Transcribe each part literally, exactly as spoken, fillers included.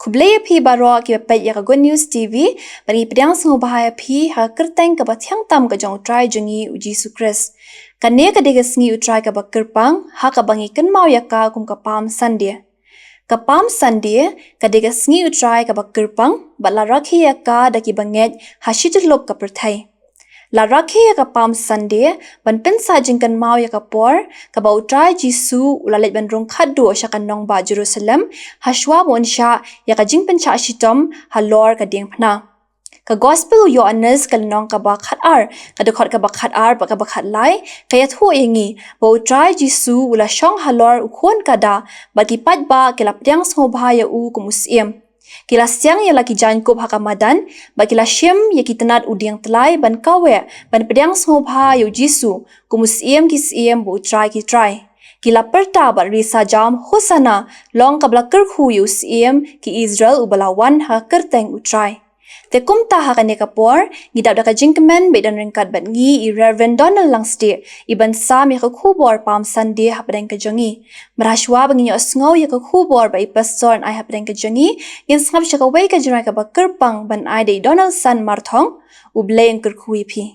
Khublei ïa phi baroh kiba peit ïa ka Good News T V, bad ngi pdiang sngewbha ïa phi ha ka kyrteng kaba thiang tam ka jong U Trai jong ngi U Jisu Khrist. Kane ka dei ka sngi U Trai kaba kyrpang, ha kaba ngi kynmaw ïa ka kum ka Palm Sunday. Ka Palm Sunday ka dei ka sngi U Trai kaba kyrpang, bad la rakhe ïa ka da kiba ngeit ha shijyllop ka pyrthei. La rakhe ïa ka Palm Sunday ban pynsah jingkynmaw ïa ka por kaba U Trai Jisu u la leit ban rung khatduh sha ka nongbah Jerusalem, hashwa ba un shah ïa ka jingpynshah shitom halor ka diengphna. Ka Gospel u Ïoannis ka lynnong kaba khatar, ka dkhot kaba khatar bad kaba khatlai, ka ïathuh ïa ngi ba U Trai Jisu u la shong halor u khun ka da, bad ki paidbah ki la pdiang sngewbha ïa u kum u syiem. Ki la siang ïa la ki jaiñkup ha ka madan, bad ki la shim ïa ki tnat u dieng tlai ban kaweh, ban pdiang sngewbha ïa U Jisu kum u Syiem ki syiem bad U Trai ki trai. Ki la pyrta bad ri sa jam, Hosana, long kaba la kyrkhu ïa u Syiem ki Israel uba la wan ha ka kyrteng U Trai. Te kumta ha kane ka por, ngi dap da ka jingkmen ba i don ryngkat bad ngi i Reverend Donald Langstieh, i ban sam ïa ka khubor Palm Sunday hapdeng ka jong ngi. Mar hashwa ba ngin ïohsngew ïa ka khubor ba i pastor yn ai hapdeng ka jong ngi, ngin sngap sha kawei ka jingrwai kaba kyrpang ban ai da i Donaldson Marthong. U Blei un kyrkhu ïa phi.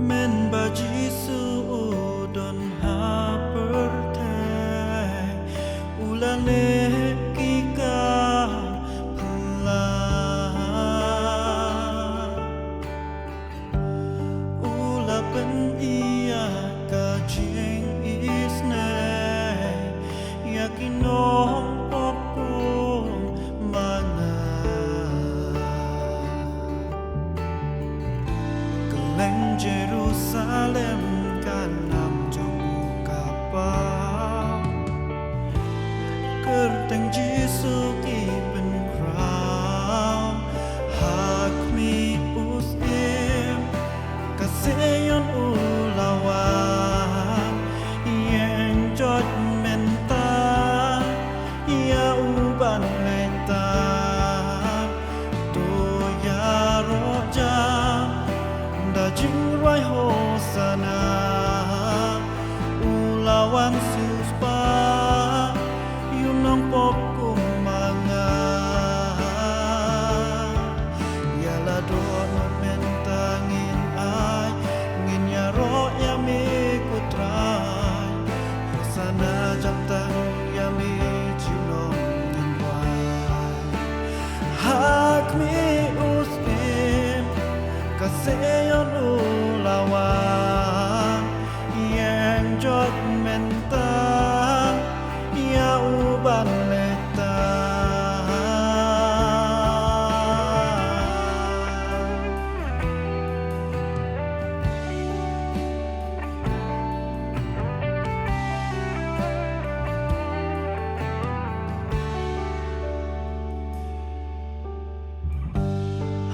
Mynba Jisu u don ha pyrthei, u la leh ki kam phylla. U la pyni ïa ka jingisynei ïa ki nongpop kum ma nga. Kylleng Jerusalem ka nam jong u ka paw. Kyrteng Jisu ki pynkhraw ha khmih u Syiem. Ka Zion u la wan, ïeng joit mynta ïa u ban leit tam. To ïaroh jam da jingrwai Hosana. U la wan siewspah ïa u nongpop kum ma nga. Ïa la dohnud mynta ngin ai, ngin ïaroh ïa me ko Trai. Hosana, jam tang ïa me junom ngin rwai. Ha khmih u Syiem ka Zion u la wan, ïeng joit mynta ïa u ban leit tam.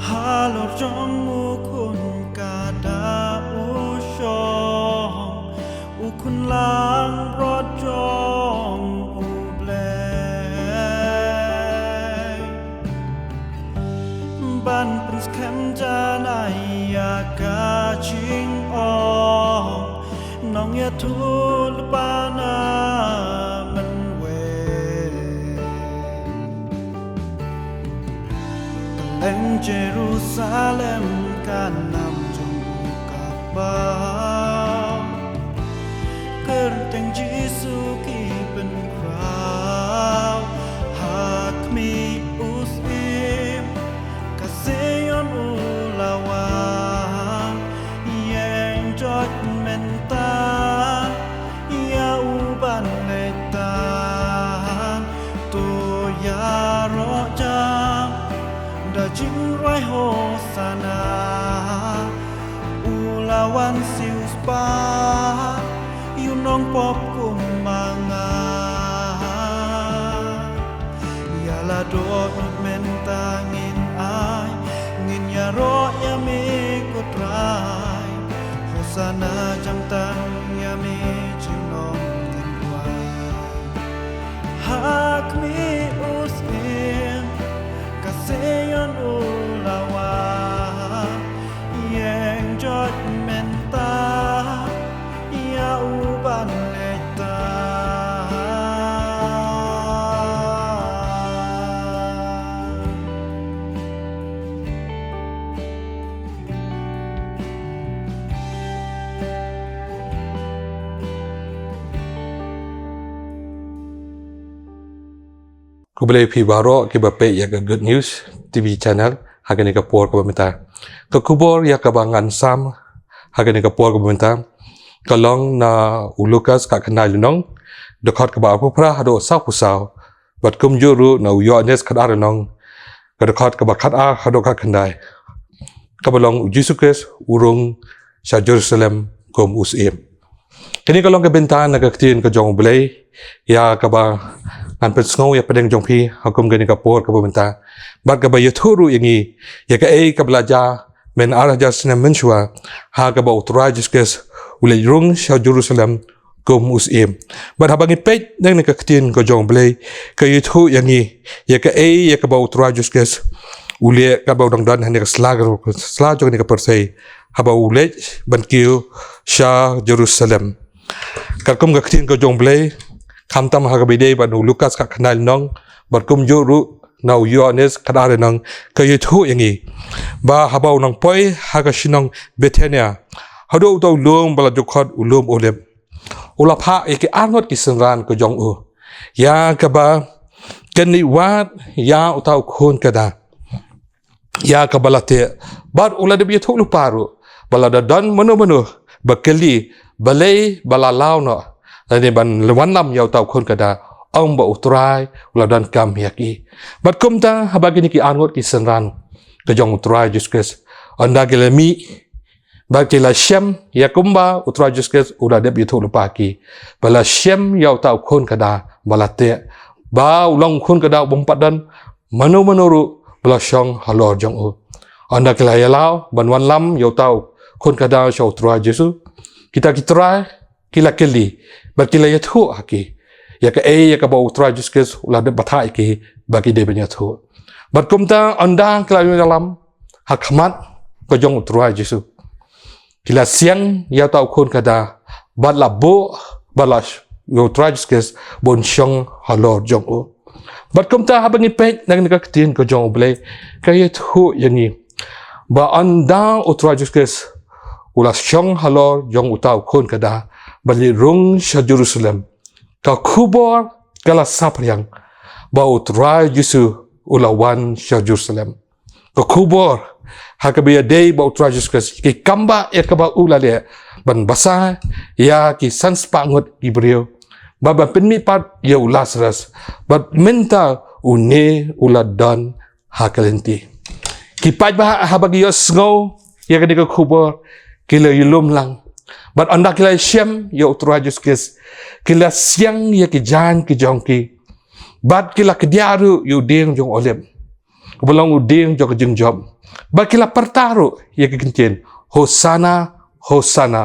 Halor jong u khun ka da u shong, u khun langbrot jong U Blei. Ban pynskhem janai ïa ka jingong, nongïathuhlypa na mynwei. Kylleng Jerusalem ka nam jong u ka paw. Kyrteng Jisu ki pynkhraw ha khmih u Syiem. Ka Zion u la wan, ïeng joit mynta ïa u ban leit tam. To ïaroh jam da jingrwai Hosana. U la wan siewspah ïa u nongpop kum ma nga. Ïa la Ro ïa me ko Trai, Hosana jam tang ïa me jinglong ngin kwai. Ha khmih u syiem ka Sion u la wan, ïeng jot mynta ïa u ban leit tang. Khublei phi baroh kiba peit ïa ka Good News T V channel ha kane ka por kaba mynta. Ka khubor ïa kaba ngan sam ha kane ka por kaba mynta ka long na u Lukas ka khyndai lynnong, dkhot kaba arphew phra haduh sawphew saw, bad kumjuh ruh na u Ïoannis khatar lynnong, ka dkhot kaba khatar haduh khatkhyndai, kaba long u Jisu Khrist u rung sha Jerusalem kum u syiem. Kane ka long ka bynta na ka ktien ka jong U Blei ïa kaba ngan pynsngew ïa pdeng jong phi ha kum kane ka por kaba mynta, bad kaba ïathuh ruh ïa ngi ïa kaei kaba la jia myn ar hajar snem mynshuwa, ha kaba u Trai Jisu Khrist u leit rung sha Jerusalem kum u syiem. Bad haba ngi peit na ka ktien ka jong U Blei, ka ïathuh ïa ngi ïa kaei ïa kaba u Trai Jisu Khrist u leh, kaba u dang don hangne ha ka sla, ka sla jong kane ka pyrthei, haba u leit ban kiew sha Jerusalem. Katkum ka ktien ka jong U Blei, khamtam ha kaba ïadei bad u Lukas ka khyndai lynnong, bad kumjuh ruh na u Ïoannis khatar lynnong, ka ïathuh ïa ngi ba haba u nang poi ha ka shnong Bethania, haduh uta u lum ba la dkhot u lum Olib, u la phah ïa ki arngut ki synran ka jong u ïa kaba kin ïa wad ïa uta u khun khynnah ïa kaba la teh. Bad u la dep ïathuh lypa ruh ba lada don mano mano ba kylli balei ba la law noh lane ban wanlam ïa uta u khun khynnah, ong ba u Trai u la donkam ïa ki. Bad kumta haba kine ki arngut ki synran ka jong u Trai Jisu Khrist, ynda ki la mih, ba ki la shem ïa kumba u Trai Jisu Khrist u la dep ïathuh lypa ki, ba la shem ïa uta u khun khynnah ba la teh, ba u long u khun khynnah u bym pat don mano mano ruh ba la shong halor jong u. Ynda ki la ïaleh ban wanlam ïa uta u khun khynnah sha u Trai Jisu, kita ki trai ki la kylli, ba ki la ïathuh ha ki ïa kaei ïa kaba u Trai Jisu Khrist u la dep batai ïa ki ba ki dei ban ïathuh. Bad kumta ynda ki la ïalam ha khmat ka jong u Trai Jisu, ki la siang ïa uta u khun khynnah, bad la buh, bad la sh-, ïa u Trai Jisu Khrist ba un shong halor jong u. Bad kumta haba ngi peit na ka ktien ka jong U Blei, ka ïathuh ïa ngi ba ynda u Trai Jisu Khrist u la shong halor jong uta u khun khynnah, bad leit rung sha Jerusalem, ka khubor ka la saphriang ba u Trai Jisu u la wan sha Jerusalem. Ka khubor ha kaba ïadei bad u Trai Jisu Khrist, ki kam ba ïa kaba u la leh ban bsa ïa ki san spah ngut ki briew, bad ban pynmihpat ïa u Lasarus, bad mynta une u la don ha ka lynti. Ki paidbah haba ki ïohsngew ïa kane ka khubor, ki la ïalum lang. Bad ynda ki la shem ïa u Trai Jisu Khrist, ki la siang ïa ki jaiñ ki jong ki, bad ki la kdiah ruh ïa u dieng jong u Olib, uba long u dieng jong ka jingjop. Bad ki la pyrta ruh ïa ka ktien, Hosana, Hosana.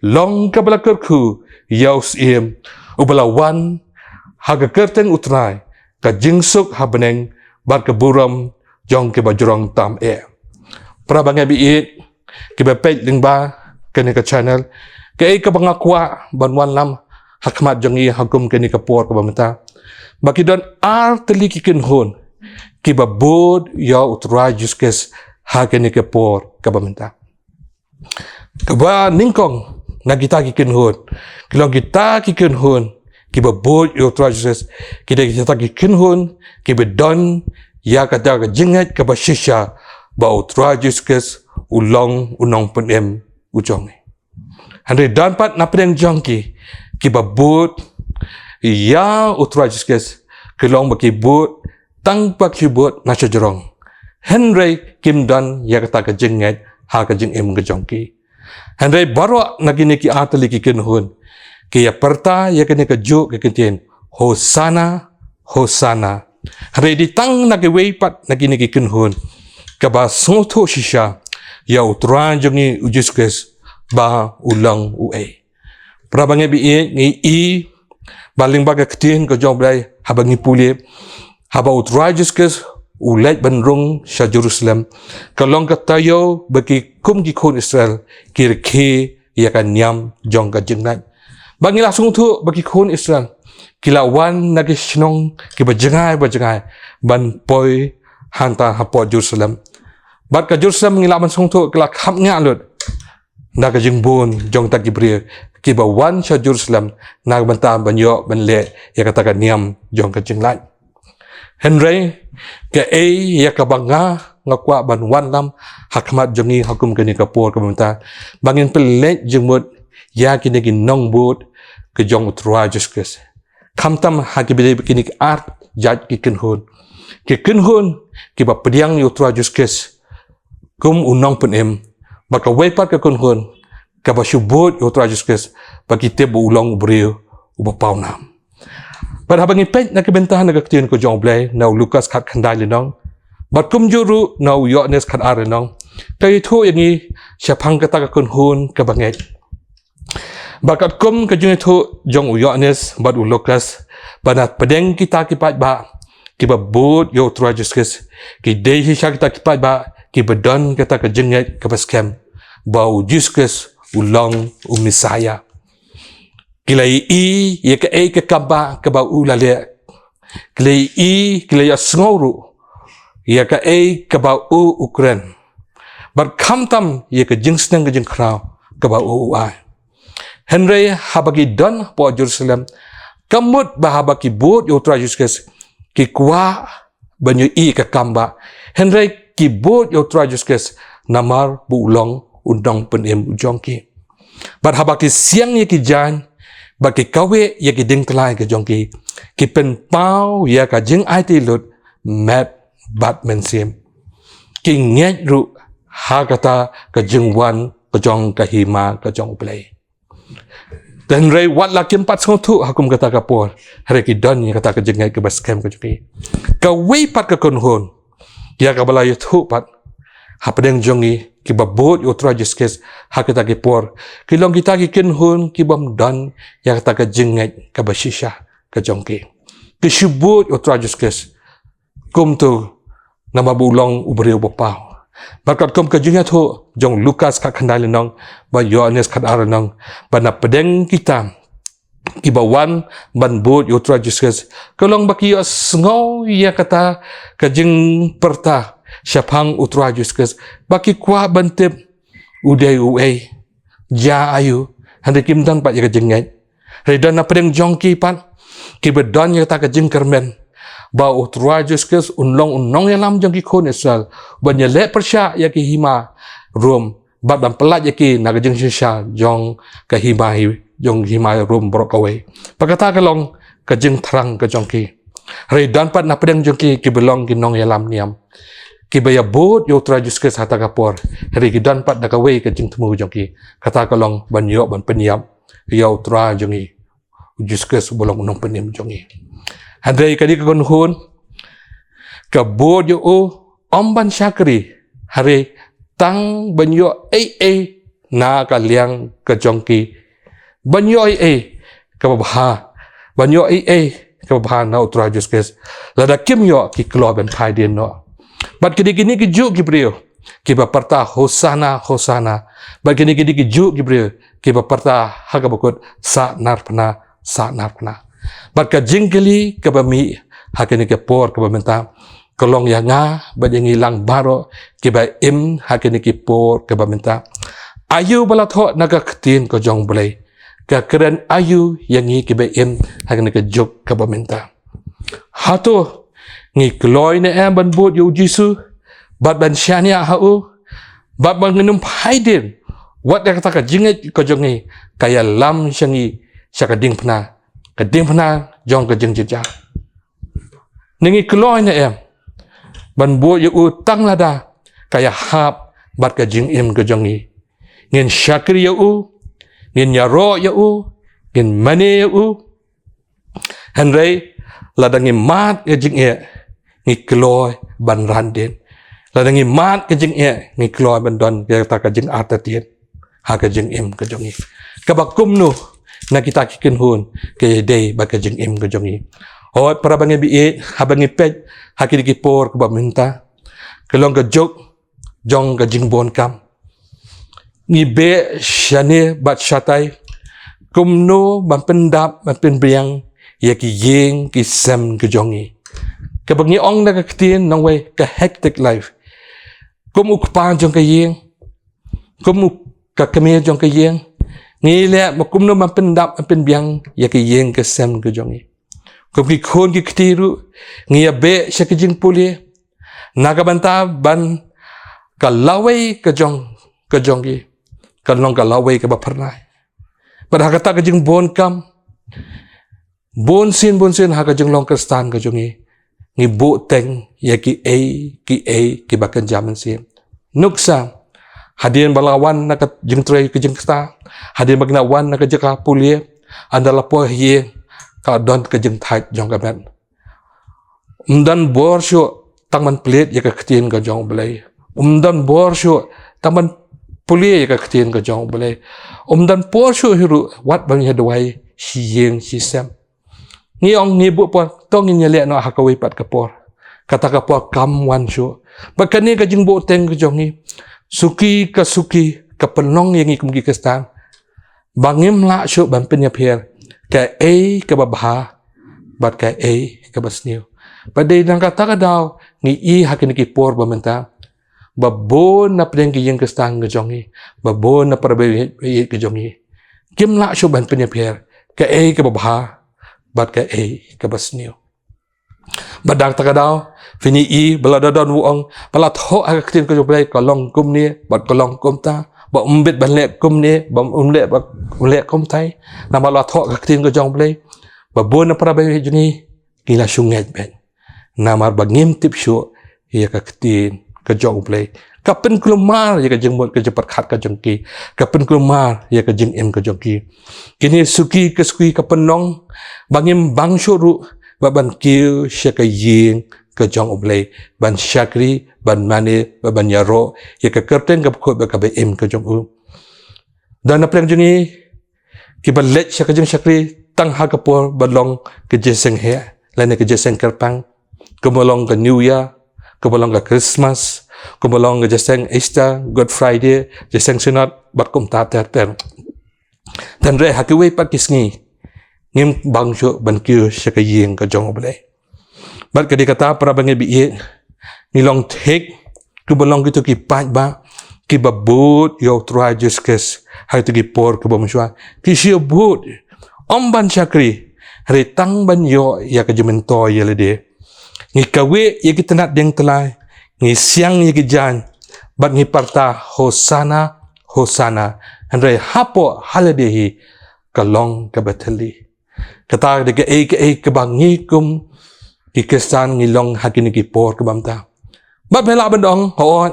Long kaba la kyrkhu ïa u syiem uba la wan ha ka kyrteng u Trai, ka jingsuk ha bneng bad ka burom jong kiba jrong tam eh. Para bangeit ba ïeit, kiba peit lyngba kane ka channel, kaei kaba nga kwah ban wanlam ha khmat jong ngi ha kum kane ka por kaba mynta, ba ki don ar tylli ki kynhun kiba bud ïa u Trai Jisu Khrist ha kane ka por kaba mynta. Kaba nyngkong na kita ki kynhun, ki long kita ki kynhun kiba bud ïa u Trai Jisu Khrist, kita, kita ki kynhun kiba don ïa kata ka jingngeit kaba shisha ba u Trai Jisu Khrist u long u nongpynim u jong ngi. Hynrei don pat na pdeng jong ki kiba bud ïa u Trai Jisu Khrist, ki long ba ki bud tang ba ki bud na shajrong, hynrei kim don ïa kata ka jingngeit ha ka jingim ka jong ki. Hynrei baroh na kine ki ar tylli ki kynhun ki ïa pyrta ïa kane kajuh ka ktien, Hosana, Hosana. Hynrei dei tang na kiwei pat na kine ki kynhun kaba sngewthuh shisha ïa u Trai jong ngi u Jisu Khrist ba u long uei. Para bangeit ba ïeit, ngi i ba lyngba ka ktien ka jong U Blei haba ngi pule, haba u Trai Jisu Khrist u leit ban rung sha Jerusalem, ka long ka taïew ba ki kum ki khun Israel ki rkhie ïa ka niam jong ka jinglait. Ba ngi la sngewthuh ba ki khun Israel ki la wan na ki shnong kiba jngai ba jngai ban poi hangta hapoh Jerusalem. Bad ka Jerusalem ngi la ban sngewthuh ka la khapngiah lut na ka jingbun jong kita ki briew kiba wan sha Jerusalem na ka bynta ban ïoh ban leh ïa kata ka niam jong ka jinglait. Hynrei kaei ïa kaba nga nga kwah ban wanlam ha khmat jong ngi ha kum kane ka por kaba mynta, ba ngin pynleit jingmut ïa kine ki nongbud ka jong u Trai Jisu Khrist. Khamtam ha kiba dei kine ki ar jait ki kynhun, ki kynhun kiba pdiang ïa u Trai Jisu Khrist kum u nongpynim, bad kawei pat ka kynhun kaba shu bud ïa u Trai Jisu Khrist ba ki tip ba u long u briew uba pawnam. Bad haba ngi peit na ka bynta na ka ktien ka jong U Blei na u Lukas khatkhyndai lynnong, bad kumjuh ruh na u Ïoannis khatar lynnong, ka ïathuh ïa ngi shaphang kata ka kynhun kaba ngeit. Bad katkum ka jingïathuh jong u Ïoannis bad u Lukas, ba na pdeng kita ki paidbah kiba bud ïa u Trai Jisu Khrist, ki dei shisha kita ki paidbah kiba don kata ka jingngeit kaba skhem ba u Jisu Khrist u long u Messaïah. Ki la ïohi ïa kaei ka kam ba kaba u la leh. Ki la ïohi, ki la ïohsngew ruh ïa kaei kaba u u kren, bad khamtam ïa ka jingsneng ka jingkhraw kaba u u ai. Hynrei haba ki don hapoh Jerusalem, ka mut ba haba ki bud ïa u Trai Jisu Khrist ki kwah ban ïohi ka kam ba, hynrei ki bud ïa u Trai Jisu Khrist namar ba u long u nongpynim u jong ki. Bad haba ki siang ïa ki jaiñ bad ki kaweh ïa ki diengtlai ka jong ki, ki pynpaw ïa ka jingaiti lut met bad mynsiem. Ki ngeit ruh ha kata ka jingwan ka jong ka hima ka jong U Blei. Hynrei wat la kim pat sngewthuh ha kum kata ka por, hynrei ki don ïa kata ka jingngeit kaba skhem ka jong ki. Kawei pat ka kynhun ïa kaba la ïathuh pat hapdeng jong ngi kiba bud ïa u Trai Jisu Khrist ha kita ki por, ki long kita ki kynhun kibym don ïa kata ka jingngeit kaba shisha ka jong ki. Ki shu bud ïa u Trai Jisu Khrist kumto namar ba u long u briew ba paw. Bad katkum ka jingïathuh jong u Lukas khatkhyndai lynnong bad u Ïoannis khatar lynnong, ba na pdeng kita kiba wan ban bud ïa u Trai Jisu Khrist, ka long ba ki ïohsngew ïa kata ka jingpyrta shaphang u Trai Jisu Khrist, ba ki kwah ban tip u dei uei, jia aïu, hynrei kim don pat ïa ka jingngeit. Hynrei don na pdeng jong ki pat kiba don ïa kata ka jingkyrmen ba u Trai Jisu Khrist un long u nongïalam jong ki khun Israel, ban ïaleh pyrshah ïa ki hima Rom, bad ban pyllait ïa ki na ka jingshisha jong ka hima hi, jong hima Rom baroh kawei. Bad kata ka long ka jingthrang ka jong ki. Hynrei don pat na pdeng jong ki kiba long ki nongïalam niam, kiba ïabud ïa u Trai Jisu Khrist ha kata ka por, hynrei ki don pat da kawei ka jingthmu jong ki, kata ka long ban ïoh ban pynïap ïa u Trai jong ngi u Jisu Khrist uba long u nongpynim jong ngi. Hynrei kane ka kynhun ka bud ïa u ym ban shakri, hynrei tang ban ïoh ei ei na ka liang ka jong ki, ban ïoh ei ei kaba bha, ban ïoh ei ei kaba bha na u Trai Jisu Khrist. Lada kim ïoh, ki kloi ban phai dien noh. Bad kine, kine ki juh ki briew kiba pyrta Hosana, Hosana. Bad kine, kine ki juh ki briew kiba pyrta ha kaba kut, Sahnarphna, Sahnarphna. Bad ka jingkylli kaba mih ha kane ka por kaba mynta ka long ïa nga bad ïa ngi lang baroh kiba im ha kane ka por kaba mynta, aïu ba la thoh na ka ktien ka jong U Blei, ka kren aïu ïa ngi kiba im ha kane ka juk kaba mynta. Hato ngi kloi ne em ban bud ïa u Jisu bad ban shaniah ha u, bad ba ngin ym phai dien, wat ïa kata ka jingngeit ka jong ngi ka ïalam sha ngi sha ka diengphna, ka diengphna jong ka jingjynjar? Ne ngi kloi ne em ban bud ïa u tang lada ka ïahap bad ka jingim ka jong ngi? Ngin shakri ïa u, ngin ïaroh ïa u, ngin mane ïa u. Hynrei lada ngi mad ïa jingeh, ngi kloi ban ran dien. Lada ngi mad ka jingeh, ngi kloi ban don kata ka jingartatien ha ka jingim ka jong ngi. Kaba kumno na kita ki kynhun ka ïadei bad ka jingim ka jong ngi. Hooid, para bangeit ba ïeit, haba ngi peit ha kine ki por kaba mynta, ka long ka juk jong ka jingbun kam. Ngi beh shane bad shatai kumno ban pyndap ban pynbiang ïa ki ïing ki sem ka jong ngi. Kaba ngi ong na ka ktien nongwei, ka hectic life. Kum u kpa jong ka ïing, kum u ka kmie jong ka ïing, ngi leh ba kumno ban pyndap ban pynbiang ïa ki ïing ki sem ka jong ngi. Kum ki khun ki kti ruh, ngi ïa beh sha ki jingpule na ka bynta ban ka lawei ka jong, ka jong ki, ka long ka lawei kaba phyrnai. Bad ha kata ka jingbun kam, bun sien bun sien ha ka jinglong Khristan ka jong ngi, ngi buh teng ïa kiei kiei kiba kynja mynsiem. Nuksa, hadien ba la wan na ka jingtrei ka jingkta, hadien ba ki la wan na ka jaka pule, ynda la poi ha ïing, ka don ka jingthait jong ka met. Ym don bor shuh tang ban plie ïa ka ktien ka jong U Blei. Ym don bor shuh tang ban pule ïa ka ktien ka jong U Blei. Ym don bor shuh hi ruh wat ban ïa duwai shi ïing shi sem. Ngi ong ngi buh por, to ngin ïa leh noh ha kawei pat ka por. Kata ka por kam wan shuh. Bad kane ka jingbuh teng ka jong ngi, suki ka suki, ka pynlong ïa ngi kum ki Khristan ba ngim lah shuh ban pynïapher kaei kaba bha bad kaei kaba sniew. Bad dei na kata ka daw ngi i ha kine ki por ba mynta, ba bun na pdeng ki ïing Khristan ka jong ngi, ba bun na para bangeit ka jong ngi, kim lah shuh ban pynïapher kaei kaba bha bad kaei kaba sniew. Bad dang ta ka daw, phin ïohi ba la da don u ong, ba la thoh ha ka ktien ka jong U Blei ka long kumne bad ka long kumta, ba ym bit ban leh kumne, ba ym leh, ba ym leh kumtai. Namar la thoh ha ka ktien ka jong U Blei, ba bun na para bangeit jong ngi ki la shu ngeit beit. Namar ba ngim tip shuh ïa ka ktien ka jong U Blei. Ka pynkulmar ïa ka jingmut ka jingpyrkhat ka jong ki. Ka pynkulmar ïa ka jingim ka jong ki. Kine suki ka suki ka pynlong ba ngim bang shuh ruh ba ban kiew sha ka ïing ka jong U Blei, ban shakri, ban mane, ba ban ïaroh ïa ka kyrteng kaba khuid bad kaba im ka jong U. Da na pdeng jong ngi kiba leit sha ka jingshakri tang ha ka por ba long ka jingïaseng heh lane ka jingïaseng kyrpang, kumba long ka New Year, kumba long ka Christmas, kumba long ka jingïaseng Easter, Good Friday, jingïaseng Synod bad kumta ter ter. Hynrei ha kiwei pat ki sngi ngim bang shuh ban kiew sha ka ïing ka jong U Blei. Bad ka dei kata, para bangeit ba ïeit, ngi long thik kumba long kito ki paidbah kiba bud ïa U Trai Jisu Khrist ha kito ki por kiba mynshuwa. Ki shu bud ym ban shakri, hynrei tang ban ïoh ïa ka jingmyntoi ïa lade. Ngi kaweh ïa ki tnat dieng tyllai, ngi siang ïa ki jaiñ, bad ngi pyrta Hosana, Hosana. Hynrei hapoh ha lade hi ka long kaba thylli. Kata ka dei kaei kaei kaba ngi kum ki Khristan ngi long ha kine ki por kiba mynta. Bad phi lah ban ong, hooid,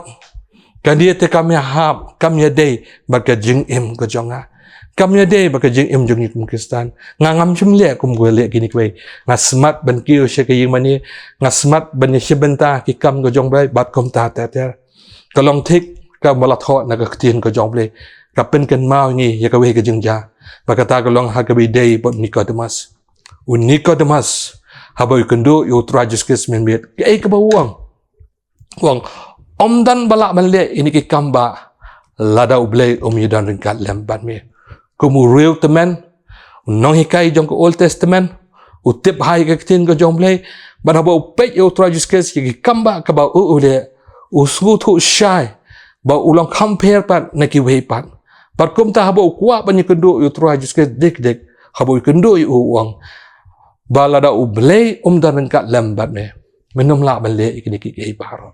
kane te kam ïahap, kam ïadei bad ka jingim ka jong nga. Kam ïadei bad ka jingim jong ngi kum Khristan. Nga ngam shym leh kum ki leh kine kiwei. Nga smat ban kiew sha ka ïing mane, nga smat ban ïashim bynta ki kam ka jong U Blei bad kumta ter ter. Ka long thik kaba la thoh na ka ktien ka jong U Blei, ka pynkynmaw ïa ngi ïa kawei ka jingjia. Bad kata ka long ha kaba ïadei bad u Nicodemus. U Nicodemus, haba u ïakynduh ïa U Trai Jisu Khrist mynmiet, kaei kaba u ong? U ong, ym don ba lah ban leh ïa kine ki kam ba lada U Blei um ïadon ryngkat lem bad me. Kum u riewtymmen, u nonghikai jong ka Old Testament, u tip bha ïa ka ktien ka jong U Blei, bad haba u peit ïa U Trai Jisu Khrist ïa ki kam ba kaba u, u leh, u sngewthuh shai ba u long kham pher pat na kiwei pat. Bad kumta haba u kwah ban ïakynduh ïa U Trai Jisu Khrist dik dik, haba u ïakynduh ïa u, u ong ba lada U Blei um don ryngkat lem bad me, men ym lah ban leh ïa kine kiei kiei baroh.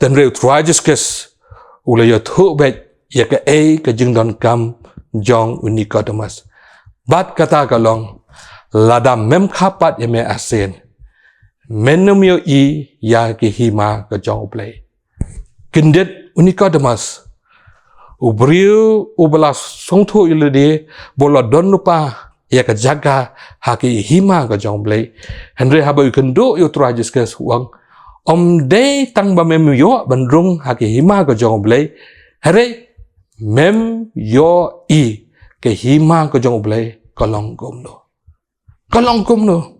Hynrei U Trai Jisu Khrist u la ïathuh beit ïa kaei ka jingdonkam jong u Nicodemus. Bad kata ka long, lada mem kha pat ïa me arsien, men ym ïohi ïa ki hima ka jong U Blei. Kyndit u Nicodemus, u briew uba la sngewthuh ïa lade ba u la don lypa ïa ka jaka ha ki hima ka jong U Blei. Hynrei haba u ïakynduh ïa U Trai Jisu Khrist, u ong, Ym dei tang ba mem ïoh ban rung ha ki hima ka jong U Blei, hynrei mem ïohi ka hima ka jong U Blei ka long kumno. Ka long kumno.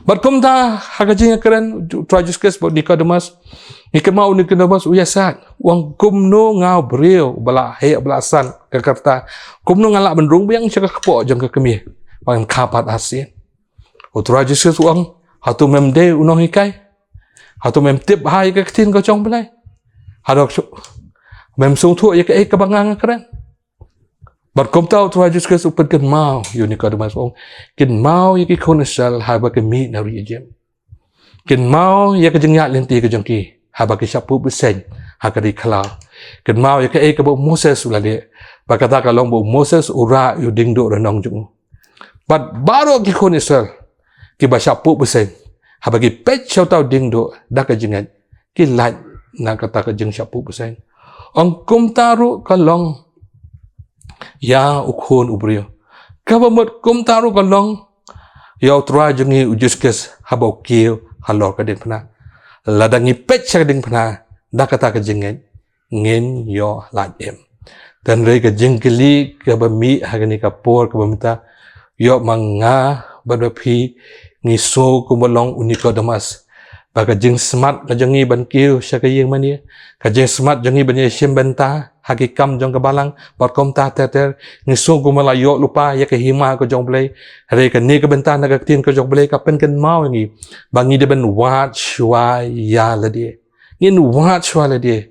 Bad kumta ha ka jingïakren U Trai Jisu Khrist bad u Nikodemus, ngi kynmaw u Nikodemus u ïasaid, u ong kumno nga u briew uba la heh uba la san ka rta, kumno nga lah ban rung biang sha ka kpoh jong ka kmie ba ngan kha pat arsien. U Trai Jisu Khrist u ong, hato mem dei u nonghikai? Hato mem tip bha ïa ka ktien ka jong U Blei? Hato mem sngewthuh ïa kaei kaba nga nga kren? Bad kumta U Trai Jisu Khrist u pynkynmaw ïa u Nikodemus, u ong, kynmaw ïa ki khun Israel haba ki mih na ri Ijip. Kynmaw ïa ka jingïaid lynti ka jong ki haba ki shah puh bseiñ ha ka ri khlaw. Kynmaw ïa kaei kaba u Moses u la leh. Bad kata ka long ba u Moses u rah ïa u dieng duh ranong jong u. Bad baroh ki khun Israel kiba shah puh bseiñ, haba ki peit sha uta u dieng duh da ka jingngeit, ki lait na kata ka jingshah puh bseiñ. Ong kumta ruh ka long ïa u Khun u briew. Kaba mut kumta ruh ka long ïa U Trai jong ngi U Jisu Khrist haba u kiew halor ka diengphna. Lada ngi peit sha ka diengphna da kata ka jingngeit, ngin ïoh lait im. Hynrei ka jingkylli kaba mih ha kane ka por kaba mynta, ïoh ma nga bad ma phi, ngi sngew kumba long u Nikodemus, ba ka jingsmat ka jong ngi ban kiew sha ka ïing mane, ka jingsmat jong ngi ban ïashim bynta ha ki kam jong ka balang, bad kumta ter ter, ngi sngew kumba la ïoh lypa ïa ka hima ka jong U Blei. Hynrei kane ka bynta na ka ktien ka jong U Blei ka pynkynmaw ïa ngi ba ngi dei ban wad shuwa ïa lade. Ngin wad shuwa lade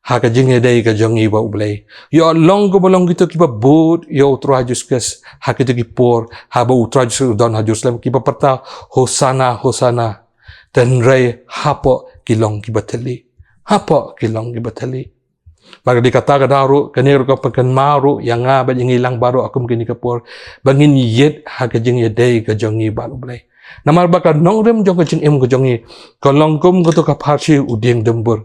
ha ka jingïadei ka jong ngi bad U Blei. Ïoh long kumba long kito kiba bud ïa U Trai Jisu Khrist ha kito ki por, haba U Trai Jisu Khrist u don ha Jerusalem, kiba pyrta, Hosana, Hosana. Hynrei hapoh ki long kiba thylli. Hapoh ki long kiba thylli. Bad ka dei kata ka daw ruh, kane ruh ka pynkynmaw ruh ïa nga bad ïa ngi lang baroh ha kum kane ka por, ba ngin ïit ha ka jingïadei ka jong ngi bad U Blei. Namar ba ka nongrim jong ka jingim ka jong ngi ka long kum kato ka pharshi u dieng dumbur.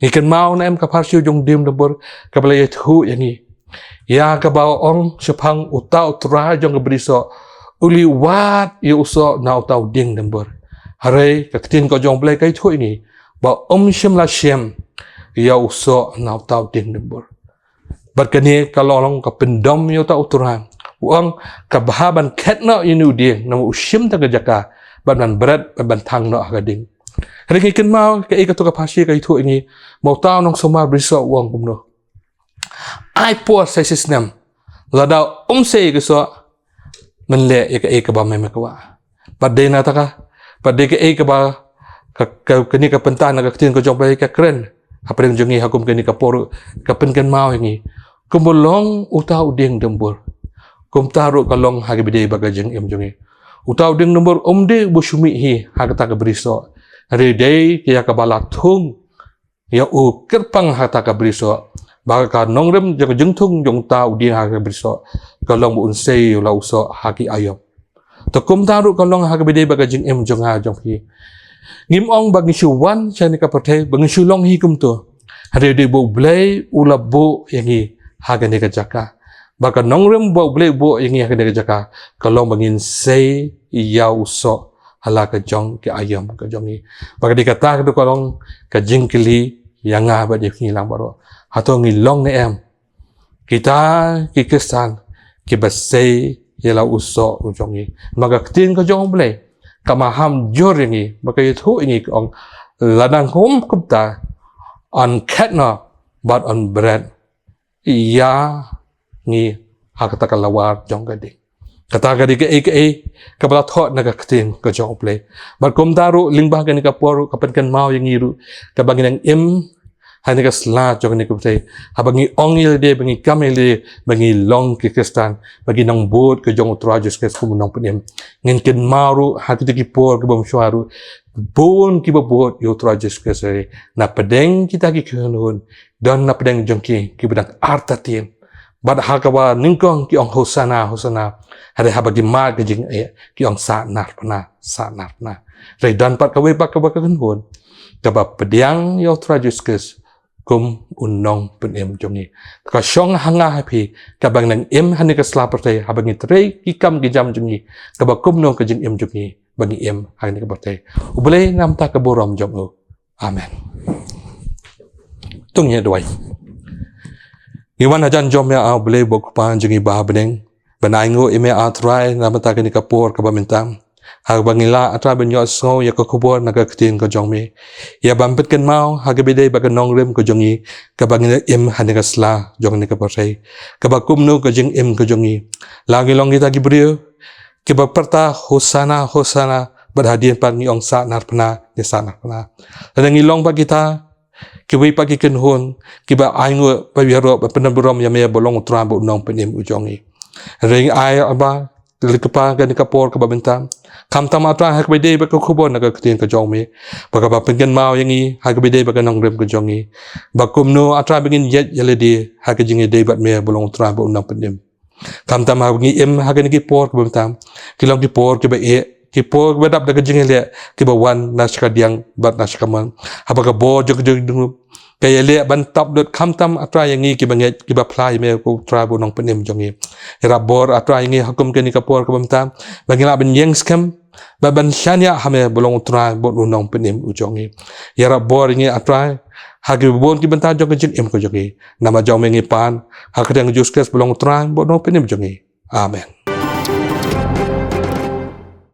Ngi kynmaw ne em ka pharshi jong u dieng dumbur kaba la ïathuh ïa ngi, ïa kaba ong shaphang uta U Trai jong ka bynriew soh u la wad ïa u soh na uta u dieng dumbur. Hynrei ka ktien ka jong U Blei ka ïathuh ïa ngi ba um shym la shem ïa u soh na uta u dieng dumbur. Bad kane ka long ka pyndom ïa uta U Trai, u ong, ka bha ban khet noh ïa une u dieng, namar u shim tang ka jaka, bad ban bret, bad ban thang noh ha ka ding. Hynrei ngi kynmaw kaei kato ka pharshi ka ïathuh ïa ngi, ba uta u nongsumar bynriew soh u ong kumno. Ai por sa shisnem, lada um sei ïa ka soh, men leh ïa kaei kaba me me kwah. Bad dei na kata ka, bad dei kaei kaba ka, ka, kane ka bynta na ka ktien ka jong U Blei ka kren hapdeng jong ngi ha kum kane ka por, ka pynkynmaw ïa ngi kumba long uta u dieng dumbur. Kumta ruh ka long ha kaba ïadei bad ka jingim jong ngi. Uta u dieng dumbur um dei uba shu mih hi ha kata ka bynriew soh, hynrei dei ïa kaba la thung ïa u kyrpang ha kata ka bynriew soh, ba ka nongrim jong ka jingthung jong uta u dieng ha ka bynriew soh ka long ba un sei ïa la u soh ha ki aïom. To kumta ruh ka long ha kaba ïadei bad ka jingim jong nga jong phi. Ngim ong ba ngi shu wan sha kane ka pyrthei ba ngi shu long hi kumto, hynrei dei ba U Blei u la buh ïa ngi ha kane ka jaka. Ba ka nongrim ba U Blei u buh ïa ngi ha kane ka jaka ka long ba ngin sei ïa u soh ha la ka jong ki aïom ka jong ngi. Bad ka dei kata ka dei ka long ka jingkylli ïa nga bad ïa phi ngi lang baroh. Hato ngi long ne em, kita ki Khristan kiba sei ïa la u soh u jong ngi? Namar ka ktien ka jong U Blei ka maham jur ïa ngi, ba ka ïathuh ïa ngi, ka ong, lada ym kumta, yn khet noh bad yn bret ïa ngi ha kata ka lawar jong ka ding. Kata ka dei kaei kaei kaba la thoh na ka ktien ka jong U Blei. Bad kumta ruh lyngba kane ka por ruh ka pynkynmaw ïa ngi ruh, kaba ngi nang im ha kane ka sla jong kane ka pyrthei, haba ngi ong ïa lade, ba ngi kam ïa lade ba ngi long ki Khristan, ba ngi nang bud ka jong U Trai Jisu Khrist kum u nongpynim, ngin kynmaw ruh ha kito ki por kiba mynshuwa ruh, bun kiba bud ïa U Trai Jisu Khrist, na pdeng kita ki kynhun don na pdeng jong ki kiba dang artatien. Bad ha kaba nyngkong ki ong, Hosana, Hosana. Hynrei haba ki mad ka jingeh ki ong, sahnarphna, sahnarphna. Hynrei don pat kawei pat kaba ka kynhun kaba pdiang ïa U Trai Jisu Khrist kum u nongpynim jong ngi. Ka shong ha nga ha phi, kaba ngi nang im ha kane ka sla pyrthei, haba ngi trei ki kam ki jam jong ngi, kaba kumno ka jingim jong ngi ba ngi im ha kane ka pyrthei. U Blei un nang ai ka burom jong u. Amen. Tang ïa duwai. Ngi wan hajan jong me, A Blei, bad Kpa jong ngi ba ha bneng, ban ai nguh ïa me, A Trai, na bynta kane ka por kaba mynta, ha kaba ngi lah, A Trai, ban ïohsngew ïa ka khubor na ka ktien ka jong me. Ïa ban pynkynmaw ha kaba dei bad ka nongrim ka jong ngi, kaba ngi im ha kane ka sla jong kane ka pyrthei, kaba kumno ka jingim ka jong ngi. La ngi long kita ki briew kiba pyrta, "Hosana, Hosana," bad hadien pat ngi ong, "Sahnarphna, ngi sahnarphna." Lada ngi long pat kita kiwei pat ki kynhun kiba ai nguh, ba ïaroh, ba pyndonkam ïa me, ba long U Trai bad U Nongpynim u jong ngi. Hynrei ai, A Blei, lei, Kpa, kane ka por kaba mynta, khamtam, A Trai, ha kaba dei bad ka khubor na ka ktien ka jong me, ba kaba pynkynmaw ïa ngi ha kaba dei bad ka nongrim ka jong ngi, ba kumno, A Trai, ba ngin ïaid ïa lade ha ka jingïadei bad me, ba long U Trai bad U Nongpynim. Khamtam ha ngi im ha kine ki por kaba mynta, ki long ki por kiba eh, ki por kiba dap da ka jingïaleh, kiba wan na sha ka diang bad na sha ka mon, haba ka bor jong ka jingdum ka ïaleh ban tap lut, khamtam, A Trai, ïa ngi kiba ngeit, kiba phla ïa me, ko U Trai bad U Nongpynim jong ngi. Ïarap bor, A Trai, ïa ngi ha kum kane ka por kaba mynta, ba ngin lah ban ïeng skhem, ba ban shaniah ha me, ba long U Trai bad U Nongpynim u jong ngi. Ïarap bor ïa ngi, A Trai, ha ki bun ki bynta jong ka jingim ka jong ngi. Namar jong me ngi pan, ha ka kyrteng Jisu Khrist, ba long U Trai bad U Nongpynim jong ngi. Amen.